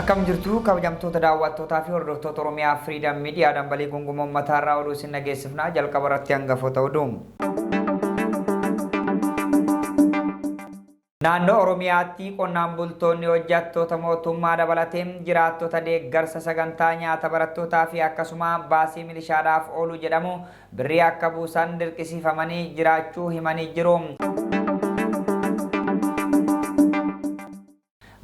Akkam jirtu kabajamtoota daawwattootaa fi hordoftoota Oromiyaa Freedom Media dambalii gungumoo ummataarraa oduu isin dhageessifnaa jalqaba irratti hangafoota oduu. Naannoo Oromiyaatti qonnaan bultoonni hojjattoota mootummaa dabalatee jiraattota deeggarsa sagantaa nyaata barattootaa fi akkasuma baasii milishaadhaaf oolu jedhamu birrii akka buusan dirqisiifamanii jiraachuu himanii jiru.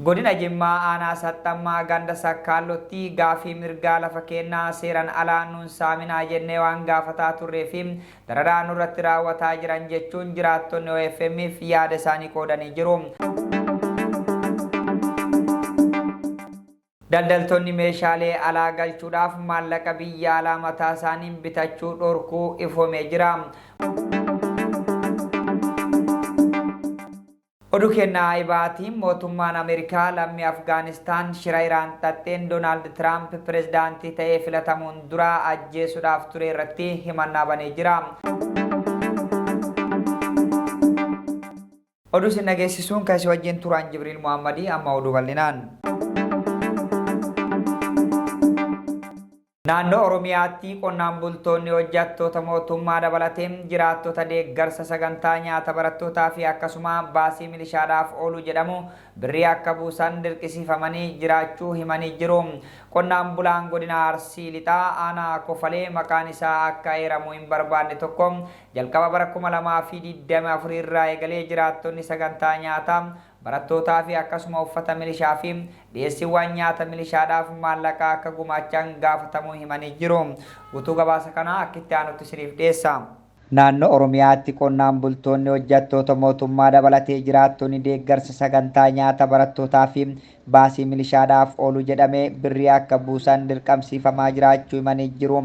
Godina Jimmaa Aanaa Saxxammaa ganda Sakkaallotti gaafii mirgaa lafa keennaa seeran alaa nun saaminaa jennee waan gaafataa turree fi dararaa nurratti raawwataa jiran jechuun jiraattonni OFM'f yaada isaanii qoodanii jiru. Daldaltoonni meeshaalee alaa galchuudhaaf maallaqa biyya alaa mataa isaaniin bitachuu dhorkuu ifoomee jira. Oduu keenya ibaatiin mootummaan Ameerikaa lammii Afgaanistaan shira Iraan xaxxeen Doonaald Tiraamp pirezidaantii ta'ee filatamuun dura ajjeesuudhaaf ture irratti himannaa banee jira. Oduu isin dhageessisuun kan isin wajjin turan Jibriil Muhammadii amma oduu bal'inaan. Naannoo Oromiyaatti qonnaan bultoonni hojjattoota mootummaa dabalatee jiraattota deeggarsa sagantaa nyaata barattootaa fi akkasuma baasii milishaadhaaf oolu jedhamu birrii akka buusan dirqisiifamanii jiraachuu himanii jiru. Qonnaan bulaan godina Arsii Lixaa aanaa Kofalee maqaan isaa akka eeramu hin barbaanne tokko Jalqaba bara 2024 irraa eegalee jiraattonni sagantaa nyaataa barattootaa fi akkasuma uffata milishaa fi dhiyeessiiwwan nyaata milishaadhaaf maallaqa akka gumaachan gaafatamuu himanii jiru. Guutuu gabaasa kanaa akka itti aanutti isiniif dhiyeessa. Naannoo Oromiyaatti qonnaan bultoonni hojjattoota mootummaa dabalatee jiraattonni deeggarsa sagantaa nyaata barattootaa fi baasii milishaadhaaf oolu jedhame birrii akka buusan dirqamsiifamaa jiraachuu himanii jiru.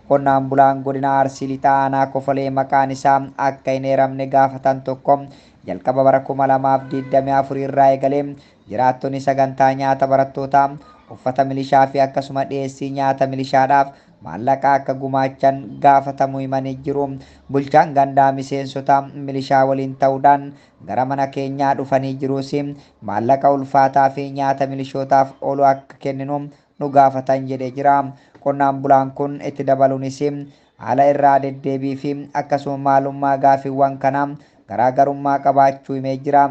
Qonnaan bulaan godina Arsii Lixaa aanaa Kofalee maqaan isaa akka hin eeramne gaafatan tokko jalqaba bara 2024 irraa eegalee jiraattonni sagantaa nyaata barattootaa, uffata milishaa fi akkasuma dhiyeessii nyaata milishaadhaaf maallaqa akka gumaachan gaafatamuu himanii jiru. Bulchaan gandaa miseensota milishaa waliin ta'uudhaan gara mana keenyaa dhufanii jiruus maallaqa ulfaataa fi nyaata milishootaaf oolu akka kenninu nu gaafatan jedhee jira. Qonnaan bulaan kun itti dabaluunis haala irraa deddeebii fi akkasuma maalummaa gaafiiwwan kanaa garaagarummaa qabaachuu himee jira.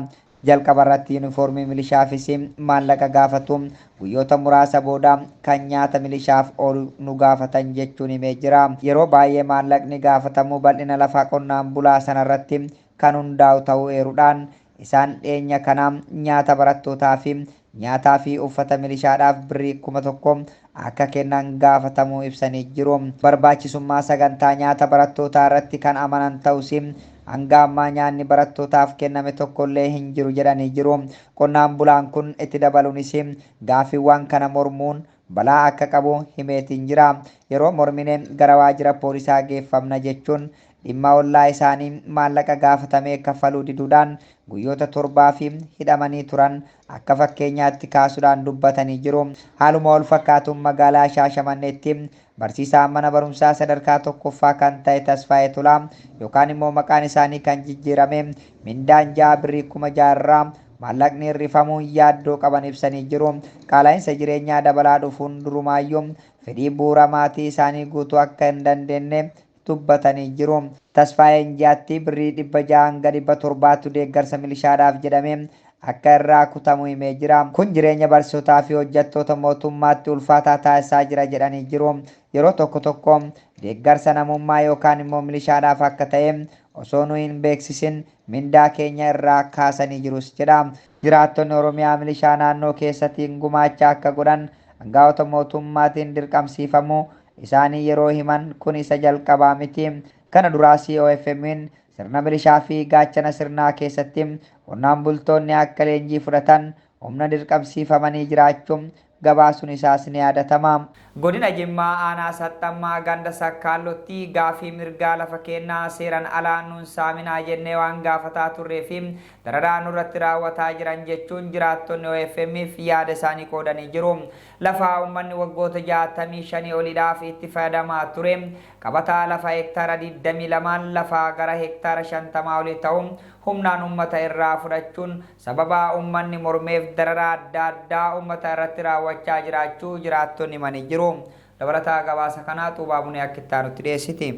Jalqaba irratti yuunifoormii milishaafis maallaqa gaafatu guyyoota muraasa booda kan nyaata milishaaf oolu nu gaafatan jechuun himee jira. Yeroo baay'ee maallaqni gaafatamu bal'ina lafaa qonnaan bulaa sanarratti kan hundaa'u ta'uu eeruudhaan isaan dhiyeenya kana nyaata barattootaa fi nyaataa fi uffata milishaadhaaf birrii 1000 akka kennan gaafatamuu ibsanii jiru. Barbaachisummaa sagantaa nyaata barattootaa irratti kan amanan ta'us hanga ammaa nyaanni barattootaaf kenname tokkollee hin jiru jedhanii jiru. Qonnaan bulaan kun itti dabaluunis gaaffiiwwan kana mormuun balaa akka qabu himeetiin jira. Yeroo mormine gara waajjira poolisaa geeffamna jechuun dhimma ollaa isaanii maallaqa gaafatamee kaffaluu diduudhaan guyyoota torbaa fi hidhamanii turan akka fakkeenyaatti kaasuudhaan dubbatanii jiru. Haaluma wal fakkaatuun magaalaa Shaashamanneetti barsiisaa mana barumsaa sadarkaa tokkoffaa kan ta'e Tasfaayee Tolaa yookaan immoo maqaan isaanii kan jijjiirame mindaan ja'a birrii 6000 irraa maallaqni hir'ifamuun yaaddoo qaban ibsanii jiru. Qaala'iinsa jireenyaa dabalaa dhufuun durumaayyuu fedhii bu'uura maatii isaanii guutuu akka hin dandeenye dubbatanii jiru. Tasfaayeen ji'atti birrii 600 hanga 700tu deeggarsa milishaadhaaf jedhamee akka irraa kutamu himee jira. Kun jireenya barsiisotaa fi hojjettoota mootummaatti ulfaataa taasisaa jira jedhanii jiru. Yeroo tokko tokko deeggarsa namummaa yookaan immoo milishaadhaaf akka ta'e osoo nu hin beeksisin mindaa keenya irraa kaasanii jirus jedha. Jiraattonni Oromiyaa milishaa naannoo keessatiin gumaacha akka godhan hangaa'ota mootummaatiin dirqamsiifamuu isaanii yeroo himan kun isa jalqabaa miti. Kana duraa COFM'n sirna milishaa fi gaachana sirnaa keessatti qonnaan bultoonni akka leenjii fudhatan humna dirqamsiifamanii jiraachuu gabaasuun isaas ni yaadatama. Godina Jimmaa aanaa Saxxammaa ganda Sakkaallotti gaafii mirgaa lafa keenna seeran alaa nun saaminaa jennee waan gaafataa turree fi dararaa nurratti raawwataa jiran jechuun jiraattonni OFM'f yaada isaanii qoodanii jiru. Lafa uummanni waggoota 65 oliidhaaf itti fayyadamaa ture qabataa lafa hektaara 22 lafa gara hektaara 50 olii ta'u humnaan uummata irraa fudhachuun sababa uummanni mormeef dararaa adda addaa uummata irratti raawwachaa jiraachuu jiraattonni himanii jiru. Dabalataa gabaasa kanaa Xuubaa Bunee akka itti aanutti dhiyeessiti.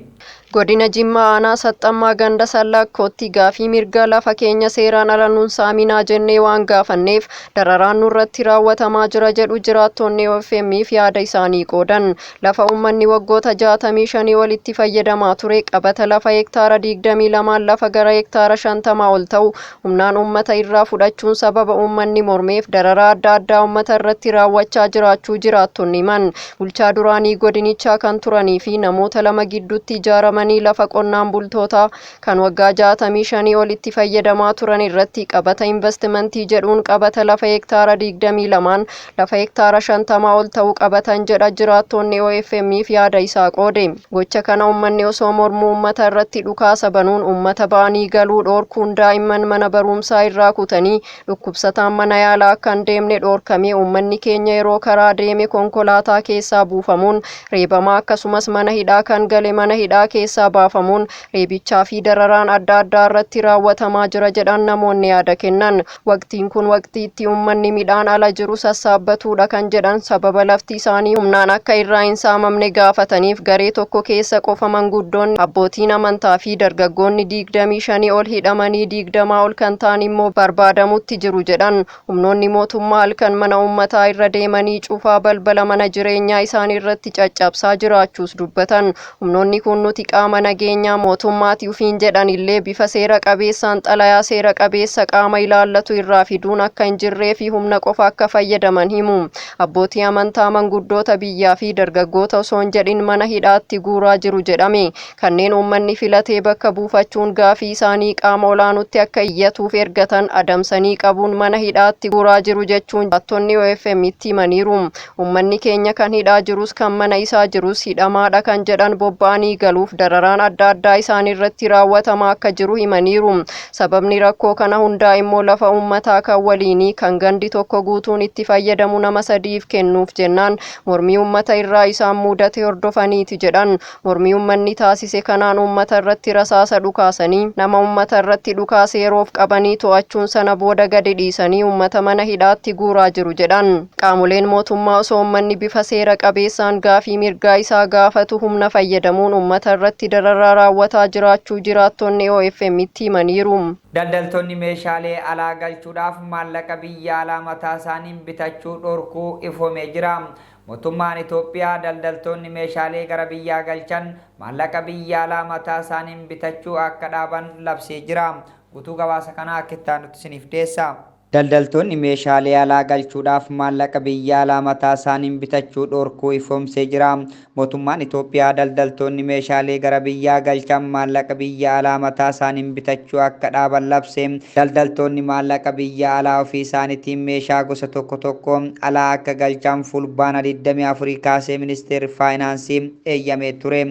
Godina Jimmaa aanaa Saxxammaa ganda Sallakkootti gaafii mirga lafa keenya seeraan ala nun saaminaa jennee waan gaafanneef dararaan nurratti raawwatamaa jira jedhu jiraattonni OFM'f yaada isaanii qoodan. Lafa uummanni waggoota 65 walitti fayyadamaa ture qabata lafa hektaara 22 lafa gara hektaara 50 ol ta'u humnaan uummata irraa fudhachuun sababa uummanni mormeef dararaa adda addaa uummata irratti raawwachaa jiraachuu jiraattonni himan. Bulchaa duraanii godinichaa kan turanii fi namoota lama gidduutti ijaaramanii lafa qonnaan bultootaa kan waggaa 65 olitti fayyadamaa turan irratti qabata investimentii jedhuun qabata lafa hektaara 22 lafa hektaara 50 ol ta'u qabatan jedha jiraattonni OFM'f yaada isaa qoode. Gocha kana uummanni osoo mormuu uummata irratti dhukaasa banuun uummata ba'anii galuu dhoorkuun daa'imman mana barumsaa irraa kutanii dhukkubsataan mana yaalaa akka hin deemne dhoorkamee uummanni keenya yeroo karaa deeme konkolaataa keessaa buufamuun reebamaa akkasumas mana hidhaa kan gale mana hidhaa keessaa baafamuun reebichaa fi dararaan adda addaa irratti raawwatamaa jira jedhan namoonni yaada kennan. Waqtiin kun waqtii itti uummanni midhaan ala jiru sassaabbatuudha kan jedhan sababa lafti isaanii humnaan akka irraa hin saamamne gaafataniif garee tokko keessa qofa manguddoonni abbootiin amantaa fi dargaggoonni 25 ol hidhamanii 20 ol kan ta'an immoo barbaadamutti jiru jedhan. Humnoonni mootummaa halkan mana uummataa irra deemanii cufaa balbala mana jireenyaa isaanii irratti caccabsaa jiraachuus dubbatan. Humnoonni kun nuti qaama nageenyaa mootummaati ufiin jedhan illee bifa seera qabeessaan xalayaa seera qabeessa qaama ilaallatu irraa fiduun akka hin jirree fi humna qofa akka fayyadaman himu. Abbootii amantaa manguddoota biyyaa fi dargaggoota osoo hin jedhin mana hidhaatti guuraa jiru jedhame. Kanneen uummanni filatee bakka buufachuun gaafii isaanii qaama olaanutti akka iyyatuuf ergatan adamsanii qabuun mana hidhaatti guuraa jiru jechuun jiraattonni OFM itti himaniiru. Uummanni keenya kan hidhaa jirus kan mana isaa jirus hidhamaadha kan jedhan bobba'anii galuuf dararaan adda addaa isaan irratti raawwatamaa akka jiru himaniiru. Sababni rakkoo kana hundaa immoo lafa uummataa kan waliinii kan gandi tokko guutuun itti fayyadamu nama sadiif kennuuf jennaan mormii uummata irraa isaan mudate hordofaniiti jedhan. Mormii uummanni taasise kanaan uummata irratti rasaasa dhukaasanii nama uummata irratti dhukaase yeroof qabanii to'achuun sana booda gadi dhiisanii uummata mana hidhaatti guuraa jiru jedhan. Qaamoleen mootummaa osoo uummanni bifa seera qabeessaan gaafii mirgaa isaa gaafatu humna fayyadamuun uummata irratti dararaa raawwataa jiraachuu jiraattonni OFM itti himaniiru. Daldaltoonni meeshaalee alaa galchuudhaaf maallaqa biyya alaa mataa isaaniin bitachuu dhorkuu ifoomee jira. Mootummaan Itoophiyaa daldaltoonni meeshaalee gara biyyaa galchan maallaqa biyya alaa mataa isaaniin bitachuu akka dhaaban labsee jira. Guutuu gabaasa kanaa akka itti aanutti isiniif dhiyeessa. Daldaltoonni meeshaalee alaa galchuudhaaf maallaqa biyya alaa mataa isaaniin bitachuu dhorkuu ifoomsee jira. Mootummaan Itoophiyaa daldaltoonni meeshaalee gara biyyaa galchan maallaqa biyya alaa mataa isaaniin bitachuu akka dhaaban labse. Daldaltoonni maallaqa biyya alaa ofii isaaniitiin meeshaa gosa tokko tokko alaa akka galchan fulbaana 24 kaasee ministeerri faayinaansii eeyyamee ture.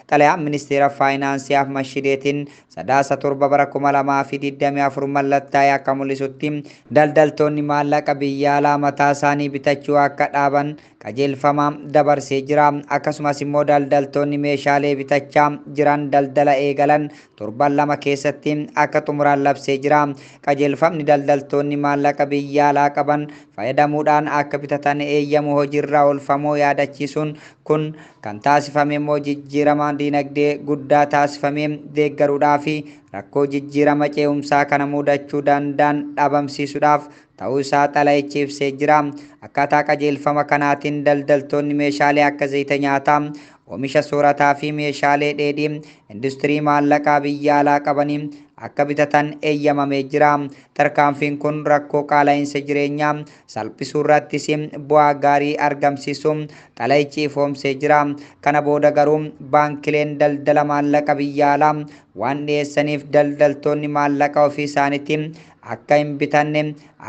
Xalayaan ministeera faayinaansii Ahmad Shideetiin Sadaasa 7 bara 2024 mallattaa'e akka mul'isutti daldaltoonni maallaqa biyya alaa mataa isaanii bitachuu akka dhaaban qajeelfama dabarsee jira. Akkasumas immoo daldaltoonni meeshaalee bitachaa jiran daldala eegalan torban 2 keessatti akka xumuraan labsee jira. Qajeelfamni daldaltoonni maallaqa biyya alaa qaban fayyadamuudhaan akka bitatan eeyyamu hojiirra oolfamuu yaadachiisuun kun kan taasifame immoo jijjiirama diinagdee guddaa taasifame deeggaruudhaa fi rakkoo jijjiirama ce'umsaa kana mudachuu danda'an dhabamsiisuudhaaf ta'uu isaa xalayichi ibsee jira. Akkaataa qajeelfama kanaatiin daldaltoonni meeshaalee akka zayita nyaataa, oomisha soorataa fi meeshaalee dheedhii industirii maallaqaa biyya alaa qabanii akka bitatan eeyyamamee jira. Tarkaanfiin kun rakkoo qaala'iinsa jireenyaa salphisuu irrattis bu'aa gaarii argamsiisu xalayichi ifoomsee jira. Kana booda garuu baankileen daldala maallaqa biyya alaa waan dhiyeessaniif daldaltoonni maallaqa ofii isaaniitiin akka hin bitanne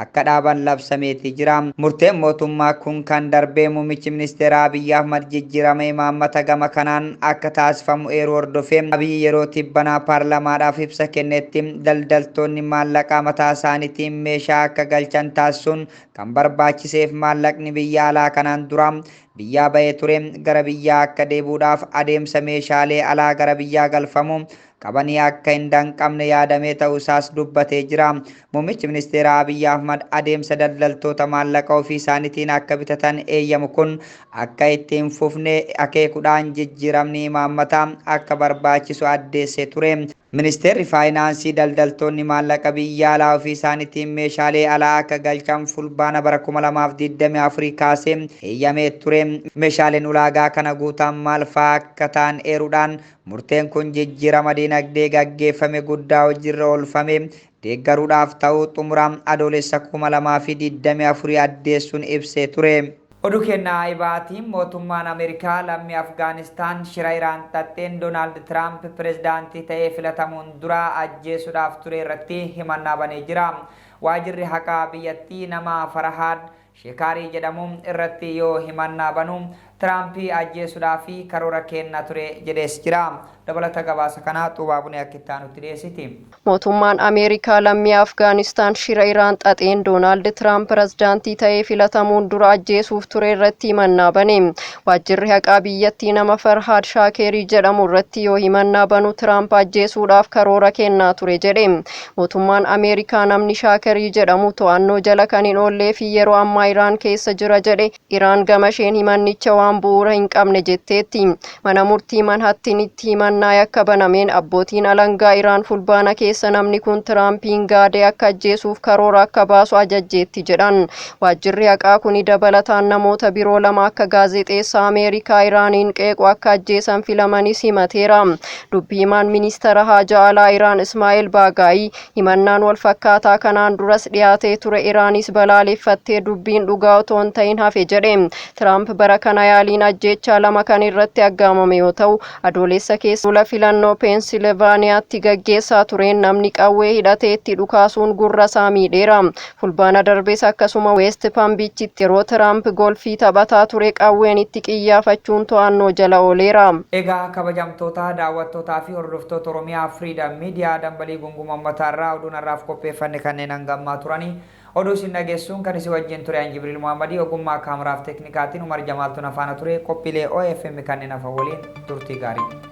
akka dhaaban labsameeti jira. Murteen mootummaa kun kan darbee muummichi ministeeraa Abiyyi Ahmad jijjiirama imaammata gama kanaan akka taasifamu eeruu hordofee. Abiyyi yeroo tibbanaa paarlamaadhaaf ibsa kennetti daldaltoonni maallaqaa mataa isaaniitiin meeshaa akka galchan taasisuun kan barbaachiseef maallaqni biyya alaa kanaan dura biyyaa bahee ture gara biyyaa akka deebi'uudhaaf adeemsa meeshaalee alaa gara biyyaa galfamu qabanii akka hin danqamne yaadamee ta'uu isaas dubbatee jira. Muummichi ministeeraa Abiyyi Ahmad adeemsa daldaltoota maallaqa ofii isaaniitiin akka bitatan eeyyamu kun akka itti hin fufne akeekuudhaan jijjiiramni imaammataa akka barbaachisu addeessee ture. Ministeerri faayinaansii daldaltoonni maallaqa biyya alaa ofii isaaniitiin meeshaalee alaa akka galchan Fulbaana bara 2024 kaasee eeyyamee ture. Meeshaaleen ulaagaa kana guutan maal fa'aa akka ta'an eeruudhaan murteen kun jijjiirama dinagdee gaggeeffame guddaa hojiirra oolfame deeggaruudhaaf ta'uu xumura Adoolessa 2024 addeessuun ibsee ture. Oduu kennaa aayibaatiin, mootummaan Ameerikaa lammii Afgaanistaan shira Iraan xaxxeen Doonaald Tiraamp pirezidaantii ta'ee filatamuun dura ajjeesuudhaaf ture irratti himannaa banee jira. Waajirri haqaa biyyattii nama Farahaad Sheekaarii jedhamu irratti yoo himannaa banu, Tiraampii ajjeesuudhaaf karoora kenna ture jedhees jira. Dabalata gabaasa kanaa Xuubaa Bunee akka itti aanutti dhiyeessiti. Mootummaan Ameerikaa lammii Afgaanistaan shira Iraan xaxeen Doonaald Tiraamp pirezidaantii ta'ee filatamuun dura ajjeesuuf ture irratti himannaa bane. Waajjirri haqaa biyyattii nama Farhaad Shaakerii jedhamu irratti yoo himannaa banu, Tiraamp ajjeesuudhaaf karoora kennaa ture jedhe. Mootummaan Ameerikaa namni Shaakerii jedhamu to'annoo jala kan hin oollee fi yeroo ammaa Iraan keessa jira jedhe. Iraan gama isheen himannicha waan bu'uura hin qabne jetteetti. Mana murtii Manhattinitti himannaa yakka banameen abbootiin alangaa Iraan Fulbaana keessa namni kun Tiraampiin gaadee akka ajjeesuuf karoora akka baasu ajajjeetti jedhan. Waajjirri haqaa kuni dabalataan namoota biroo lama akka gaazexeessaa Ameerikaa Iraaniin qeequ akka ajjeesan filamanis himateera. Dubbii himaan ministeera haajaa alaa Iraan Ismaa'eel Baagaayii himannaan wal fakkaataa kanaan duras dhiyaatee ture, Iraanis balaaleffattee dubbiin dhugaa otoo hin ta'in hafe jedhe. Tiraamp bara kana yaaliin ajjeechaa lama kan irratti aggaamame yoo ta'u, Adoolessa keessa duula filannoo Peensilvaaniyaatti gaggeessaa tureen namni qawwee hidhatee itti dhukaasuun gurra isaa miidheera. Fulbaana darbes akkasuma Weest Pambiichitti yeroo Tiraamp golfii taphataa ture qawween itti qiyyaafachuun to'annoo jala ooleera. Egaa kabajamtoota daawwattootaa fi hordoftoota Oromiyaa Freedom Media, dambalii gunguma ummataarraa oduun har'aaf qopheeffanne kanneen hangammaa turanii. Oduu isin dhageessuun kan isin wajjin ture an Jibriil Muhammadii, ogummaa kaameraaf teeknikaatiin Umar Jamaaltuun afaana ture. Qophiilee OFM kanneen hafan waliin turtii gaarii.